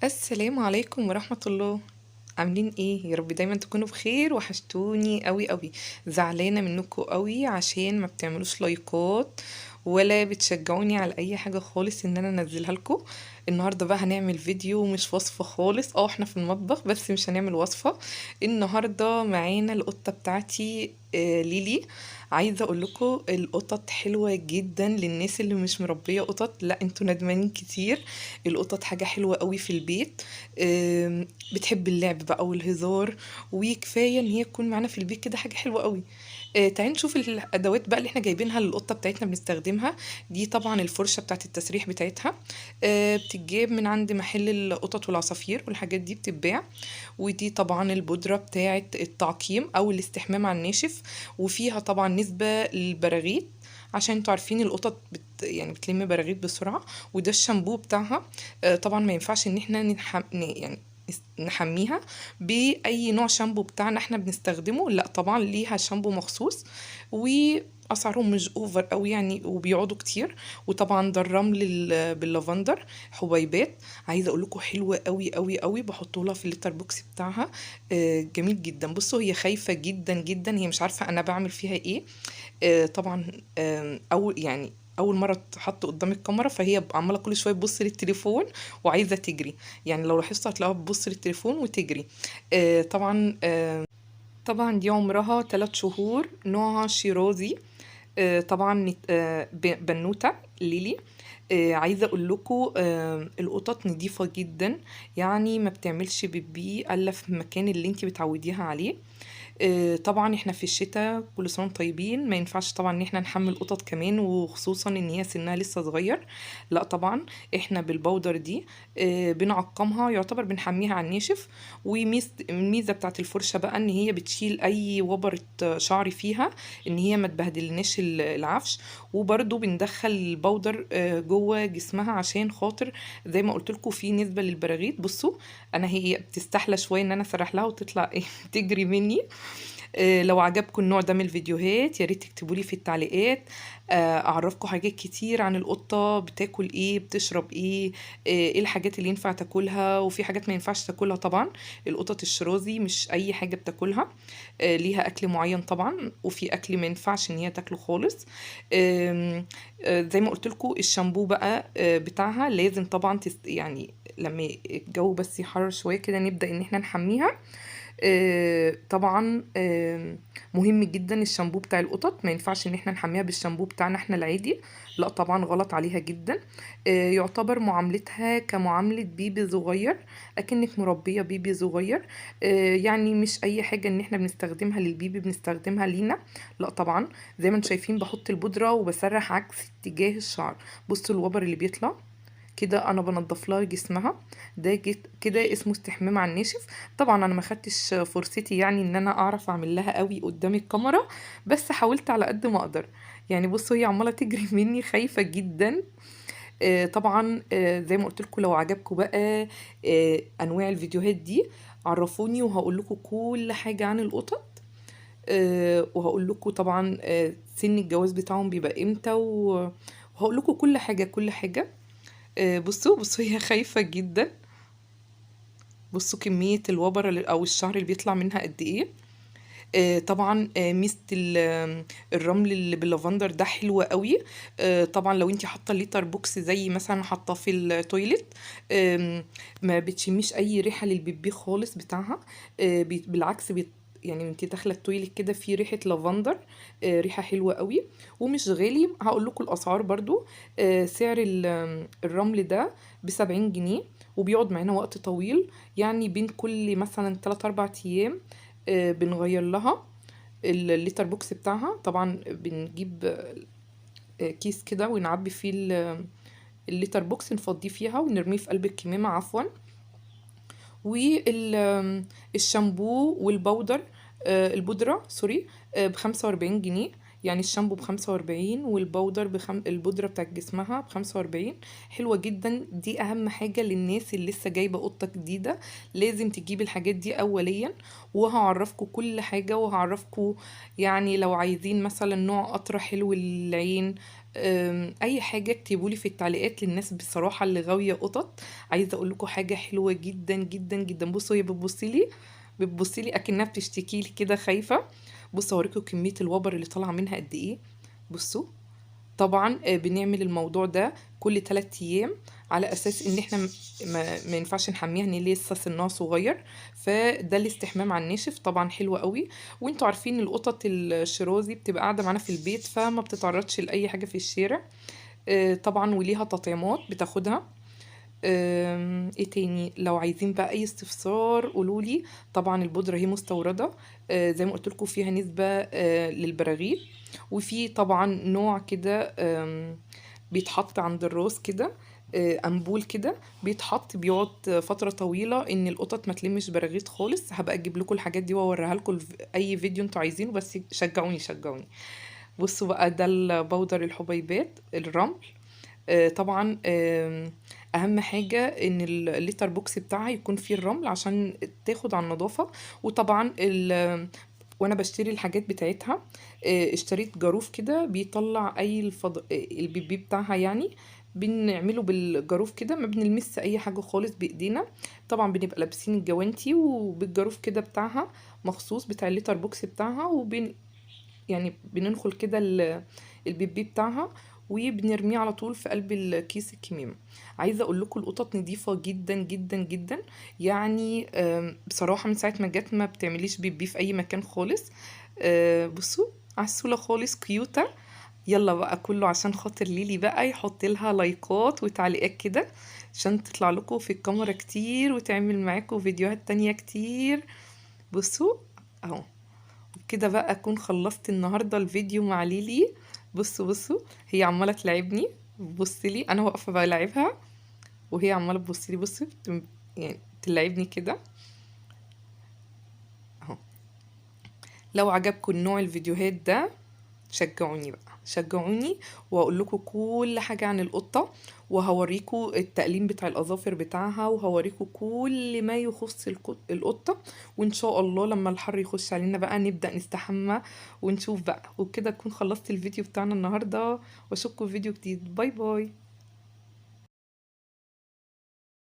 السلام عليكم ورحمة الله. عاملين ايه؟ يا رب دايما تكونوا بخير. وحشتوني قوي قوي، زعلانة منكم قوي عشان ما بتعملوش لايكات ولا بتشجعوني على اي حاجة خالص ان انا انزلها لكم. النهاردة بقى هنعمل فيديو مش وصفة خالص، احنا في المطبخ بس مش هنعمل وصفة. النهاردة معانا القطة بتاعتي، ليلي. عايزة اقول لكم القطط حلوة جدا للناس اللي مش مربية قطط، لا انتوا ندمانين كتير. القطط حاجة حلوة قوي في البيت، بتحب اللعب بقى والهزار، وكفاية ان هي تكون معانا في البيت كده حاجة حلوة قوي. تعالي نشوف الادوات بقى اللي احنا جايبينها للقطة بتاعتنا بنستخدمها. دي طبعا الفرشة بتاعت التسريح بتاعتها، بتتجاب من عند محل القطط والعصافير والحاجات دي بتتباع. ودي طبعا البودرة بتاعت التعقيم او الاستحمام على الناشف، وفيها طبعا نسبة للبراغيث عشان انتوا عارفين القطط بتلم براغيث بسرعة. وده الشامبو بتاعها، طبعا ما ينفعش ان احنا نحميها بأي نوع شامبو بتاعنا احنا بنستخدمه، لا طبعا ليها شامبو مخصوص، واسعارهم مش over قوي وبيقعدوا كتير. وطبعا ده الرمل باللافندر حبيبات، عايزه اقول لكم حلوة قوي قوي قوي، بحطه لها في ال litter box بتاعها، جميل جدا. بصوا هي خايفة جدا جدا، هي مش عارفه انا بعمل فيها ايه. طبعا، اول مرة اتحط قدام الكاميرا، فهي عماله كل شوية تبص للتليفون وعايزه تجري، لو لاحظتوا هتلاقوها بتبص للتليفون وتجري. طبعا دي عمرها 3 شهور، نوعها شيرازي. طبعا بنوته ليلي. عايزه اقول لكم، القطط نظيفة جدا، ما بتعملش بيبي الا في المكان اللي انتي بتعوديها عليه. طبعا احنا في الشتاء كل سنة وانتم طيبين، ما ينفعش طبعا ان احنا نحمل قطط كمان، وخصوصا ان هي سنها لسه صغير. لا طبعا احنا بالبودر دي، بنعقمها، يعتبر بنحميها على الناشف. والميزة بتاعت الفرشة بقى ان هي بتشيل اي وبره شعر فيها، ان هي ما تبهدلناش العفش. وبرده بندخل البودر، جوه جسمها عشان خاطر زي ما قلت لكم في نسبه للبراغيث. بصوا انا هي بتستحلى شوية ان انا اسرح لها وتطلع ايه تجري مني. لو عجبكم النوع ده من الفيديوهات يا ريت تكتبوا لي في التعليقات، اعرفكم حاجات كتير عن القطة، بتاكل ايه، بتشرب ايه، ايه الحاجات اللي ينفع تاكلها وفي حاجات ما ينفعش تاكلها. طبعا القطط الشرازي مش اي حاجة بتاكلها، ليها اكل معين طبعا، وفي اكل ما ينفعش ان هي تاكله خالص. زي ما قلت لكم الشامبو بقى، بتاعها لازم طبعا لما الجو بس يحرر شوية كده نبدا ان احنا نحميها. طبعا، مهم جدا الشامبو بتاع القطط، ما ينفعش ان احنا نحميها بالشامبو بتاعنا احنا العادي، لا طبعا غلط عليها جدا. يعتبر معاملتها كمعاملة بيبي صغير، اكنك مربية بيبي صغير. مش اي حاجة ان احنا بنستخدمها للبيبي بنستخدمها لينا، لا طبعا. زي ما انتم شايفين بحط البودرة وبسرح عكس اتجاه الشعر. بصوا الوبر اللي بيطلع كده، انا بنضف لها جسمها، ده كده اسمه استحمام على الناشف. طبعا انا ما خدتش فرصتي ان انا اعرف اعمل لها قوي قدام الكاميرا، بس حاولت على قد ما اقدر. بصوا هي عماله تجري مني، خايفة جدا. طبعا، زي ما قلت لكم لو عجبكم بقى، انواع الفيديوهات دي عرفوني، وهقول لكم كل حاجة عن القطط. وهقول لكم طبعا، سن الجواز بتاعهم بيبقى امتى، وهقول لكم كل حاجة، كل حاجة. بصوا هي خايفة جدا. بصوا كمية الوبر أو الشعر اللي بيطلع منها قد إيه. طبعا، ميزة الرمل اللي باللافندر ده حلوة قوي. طبعا لو انتي حاطة ال litter box زي مثلا حاطاه في ال toilet، ما بتشميش أي ريحة للبيبي خالص بتاعها. بالعكس انتي داخلة ال toilet كده في ريحة لافندر، ريحة حلوة قوي ومش غالي. هقول لكم الأسعار برضو. سعر الرمل ده ب70 جنيه، وبيقعد معانا وقت طويل، بين كل مثلا 3-4 أيام، بنغير لها ال litter box بتاعها. طبعا بنجيب، كيس كده ونعبي فيه ال litter box، نفضيه فيها ونرميه في قلب الكمامة عفوا. والشامبو والبودر، البودرة سوري، ب45 جنيه. الشامبو ب45 والبودر البودرة بتاعت جسمها ب45. حلوة جدا دي، أهم حاجة للناس اللي لسه جايبة قطة جديدة لازم تجيب الحاجات دي أوليا. وهعرفكم كل حاجة، وهعرفكم لو عايزين مثلا نوع قطرة حلو للعين، اي حاجة اكتبولي في التعليقات. للناس بصراحة اللي غاويه قطط، عايزه اقول لكم حاجة حلوة جدا جدا جدا. بصوا هي بتبصي لي اكنها بتشتكي لي كده خايفة. بصوا اوريكم كمية الوبر اللي طالعه منها قد ايه. بصوا طبعا بنعمل الموضوع ده كل 3 ايام، على اساس ان احنا ما ينفعش نحميها ان لسه سنها صغير، فده الاستحمام على الناشف طبعا حلو قوي. وانتوا عارفين القطط الشرازي بتبقى قاعدة معانا في البيت، فما بتتعرضش لاي حاجة في الشارع. طبعا وليها تطعيمات بتاخدها. ايه تاني لو عايزين بقى اي استفسار قولولي. طبعا البودره هي مستورده، زي ما قلت لكم فيها نسبه للبراغيث، وفي طبعا نوع كده بيتحط عند الراس كده، امبول كده بيتحط، بيقعد فترة طويلة ان القطط ما تلمش براغيث خالص. هبقى اجيب لكم الحاجات دي واوريها لكم في اي فيديو انتوا عايزينه، بس شجعوني شجعوني. بصوا بقى ده البودر الحبيبات الرمل. طبعا اهم حاجة ان ال litter box بتاعها يكون فيه الرمل عشان تاخد على النظافة. وطبعا وانا بشتري الحاجات بتاعتها، اشتريت جاروف كده بيطلع اي البيبي بتاعها، بنعمله بالجاروف كده، ما بنلمس اي حاجة خالص بايدينا. طبعا بنبقى لابسين الجوانتي وبالجاروف كده بتاعها مخصوص بتاع ال litter box بتاعها، وبن يعني بننخل كده البيبي بتاعها وبنرميه على طول في قلب الكيس الكمامة. عايزه اقول لكم القطط نظيفة جدا جدا جدا، بصراحة من ساعة ما جت ما بتعمليش بيبي في اي مكان خالص. بصوا عسوله خالص كيوته. يلا بقى كله عشان خاطر ليلي بقى يحط لها لايكات وتعليقات كده عشان تطلع لكم في الكاميرا كتير وتعمل معاكم فيديوهات تانية كتير. بصوا اهو كده بقى اكون خلصت النهارده الفيديو مع ليلي. بصوا هي عماله تلعبني، بصي لي انا واقفة بلعبها وهي عماله تبص لي، بصي تلعبني كده اهو. لو عجبكم نوع الفيديوهات ده شجعوني بقى، شجعوني واقول لكم كل حاجة عن القطة، وهوريكم التقليم بتاع الاظافر بتاعها، وهوريكم كل ما يخص القطة. وان شاء الله لما الحر يخش علينا بقى نبدا نستحمى ونشوف بقى. وبكده اكون خلصت الفيديو بتاعنا النهارده، واشوفكم في فيديو جديد. bye bye.